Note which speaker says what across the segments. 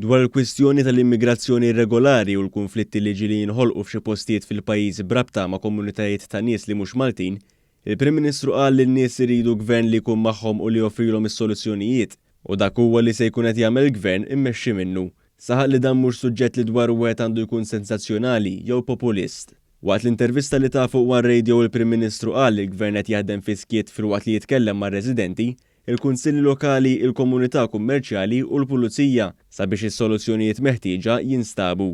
Speaker 1: Dwar il-kwistjoni tal-immigrazzjoni irregolari u l-kunflitti li ġieli jinħolqu f'xi postijiet fil-pajjiż b'rabta ma' komunitajiet ta' nies li mhux Maltin, il-Prim Ministru qal li n-nies iridu Gvern li jkun magħhom u li joffrilhom is-soluzzjonijiet u dak huwa li se jkun qed jagħmel il-Gvern immexxi minnu. Saħaq li dan mhux suġġett li dwaru wieħed għandu jkun sensazzjonali jew populist. Waqt l-intervista li ta fuq One Radio il-Prim Ministru qal li l-Gvern qed jaħdem fis-skiet filwaqt li jitkellem mar-residenti, il-kunsilli lokali, il-komunità kummerċjali u l-pulizija sabiex is-soluzzjonijiet meħtieġa jinstabu.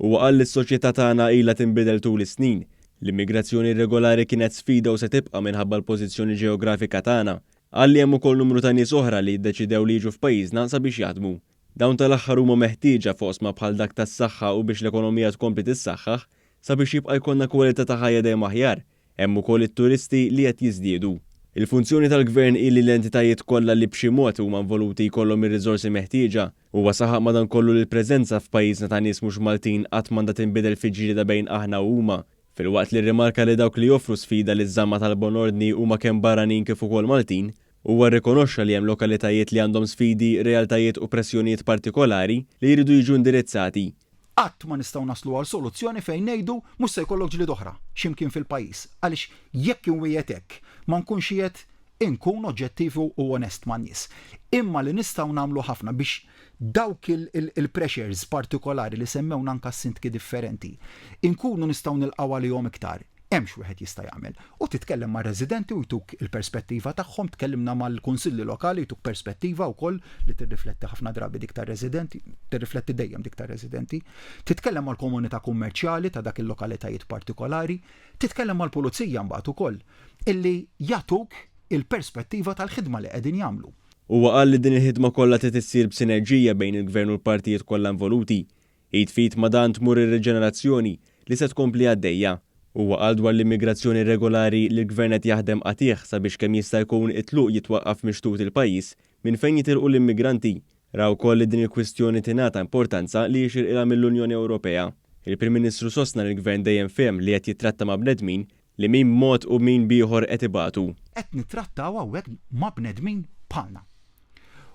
Speaker 1: Huwa qal li s-soċjetà tagħna ilha tinbidel tul is-snin. L-immigrazzjoni irregolari kienet sfida u se tibqa' minħabba l-pożizzjoni ġeografika tagħna. Qal li hemm ukoll numru ta' nies oħra li ddeċidew li jiġu f'pajjiżna sabiex jaħdmu. Dawn tal-aħħar huma meħtieġa f'oqsma bħal dak tas-saħħa u biex l-ekonomija tkompli tissaħħaħ sabiex jibqa' jkollna kwalità ta' ħajja dejjem aħjar. Hemm ukoll it-turisti li qed jiżdiedu. Il-funzjoni tal-Gvern hi li l-entitajiet kollha li b'xi mod huma involuti jkollhom ir-riżorsi meħtieġa. Huwa saħaq madankollu li l-preżenza f'pajjiżna ta' nies mhux Maltin qatt m'għandha tinbidel fi ġlieda bejn aħna u huma. Filwaqt li rrimarka li dawk li joffru sfida liż-żamma tal-bon ordni huma kemm barranin kif ukoll Maltin, huwa rrikonoxxa li hemm lokalitajiet li għandhom sfidi, realtajiet u pressjonijiet partikolari li jridu jiġu indirizzati.
Speaker 2: Qatt ma nistgħu naslu għal soluzzjoni fejn ngħidu mhux se jkollok ġlied oħra xi mkien fil-pajjiż għaliex jekk inwiegħed hekk ma nkunx qiegħed inkun oġġettiv u onest man-nies. Imma li nistgħu nagħmlu ħafna biex dawk il-pressures partikolari li semmewna anke s-sindki differenti inkunu nistgħu nilqgħu għalihom iktar Hemm x'wieħed jista' jagħmel. U titkellem mar-residenti u jtuk il-perspettiva tagħhom, tkellimna mal-kunsilli lokali jtuk perspettiva wkoll li tirrifletti ħafna drabi dik tar-residenti, tirrifletti dejjem dik tar-residenti. Titkellem mal-komunità kummerċjali ta' dak il-lokalitajiet partikolari, titkellem mal-pulizija mbagħad ukoll illi jagħtuk il-perspettiva tal-ħidma li qegħdin jagħmlu.
Speaker 1: Huwa qal li din il-ħidma kollha trid issir b'sinerġija bejn il-Gvern u l-partijiet kollha involuti. Id f'id ma' dan tmur ir-riġenerazzjoni li se tkompli għaddejja. Huwa qal dwar l-immigrazzjoni irregolari li l-Gvern qed jaħdem qatigħ sabiex kemm jista' jkun it-tluq jitwaqqaf mix-xtut il-pajjiż minn fejn jitilqu l-immigranti. Ra wkoll li din il-kwistjoni tingħata importanza li jixirqilha mill-Unjoni Ewropea. Il-Prim Ministru sostna li l-Gvern dejjem fehem li qed jittratta ma' bnedmin li min b'mod u min b'ieħor qed ibatu.
Speaker 2: Qed nittrattaw hawnhekk ma' bnedmin bħalna.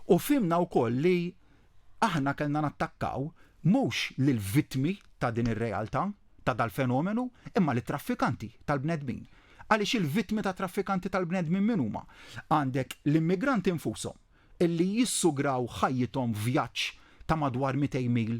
Speaker 2: U fhimna wkoll li Aħna kellna nattakkaw mhux lill-vittmi ta' din ir-realtà, ta' dal-fenomenu, imma lit-traffikanti tal-bnedmin. Għaliex il-vittmi tat-traffikanti tal-bnedmin min huma? Għandek l-immigranti nfushom illi jissugraw ħajjithom f'vjaġġ ta' madwar 200 mil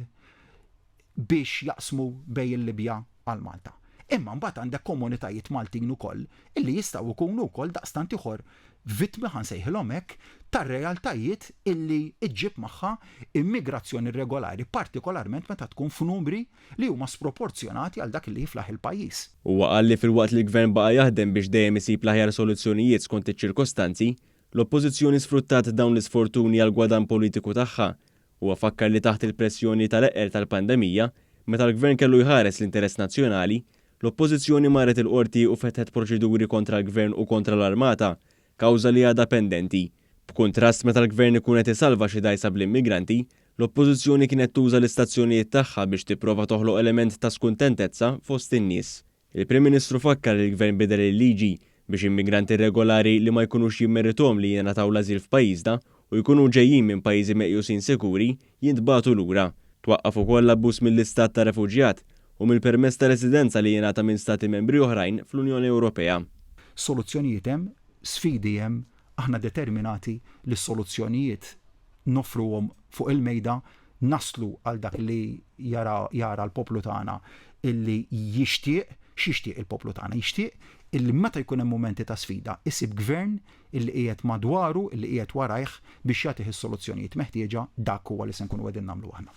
Speaker 2: biex jaqsmu bejn il-Libja għal Malta. Imma mbagħad għandek komunitajiet Maltin ukoll illi jistgħu jkunu wkoll daqstant ieħor vittmi, ħa nsejħilhom hekk, tar-realtajiet illi ġġib magħha immigrazzjoni irregolari, partikolarment meta tkun f'numri li huma sproporzjonati għal dak illi jiflaħ il-pajjiż.
Speaker 1: Huwa qal li filwaqt li l-Gvern baqa' jaħdem biex dejjem isib l-aħjar soluzzjonijiet skont iċ-ċirkostanzi, l-Oppożizzjoni sfruttat dawn l-isfortuni għall-gwadann politiku tagħha. Huwa fakkar li taħt il-pressjoni tal-eqqel tal-pandemija, meta l-Gvern kellu jħares l-interess nazzjonali, l-Oppożizzjoni marret il-Qorti u fetħet proċeduri kontra l-Gvern u kontra l-Armata, kawża li għadha pendenti. B'kuntrast, meta l-Gvern ikun qed isalva xi dgħajsa bl-immigranti, l-Oppożizzjoni kienet tuża l-istazzjonijiet tagħha biex tipprova toħloq element ta' skuntentezza fost in-nies. Il-Prim Ministru fakkar li l-Gvern bidel il-liġi biex immigranti irregolari li ma jkunux jimmerithom li jingħataw l-ażil f'pajjiżna u jkunu ġejjin minn pajjiżi meqjusin sikuri jintbagħtu lura. Twaqqaf ukoll l-abbuż mill-istat ta' refuġjat u mill-permess ta' residenza li jingħata minn stati membri oħrajn fl-Unjoni Ewropea.
Speaker 2: Soluzzjonijiet hemm, sfidi hemm, aħna determinati li s-soluzzjonijiet noffruhom fuq il-mejda naslu għal dak li jara jara l-poplu tagħna illi jixtieq, x'jixtieq il-poplu tagħna? Jixtieq illi meta jkun hemm mumenti ta' sfida isib gvern illi qiegħed madwaru, illi qiegħed warajh biex jagħtih is-soluzzjonijiet meħtieġa, dak huwa li se nkunu qegħdin nagħmlu aħna.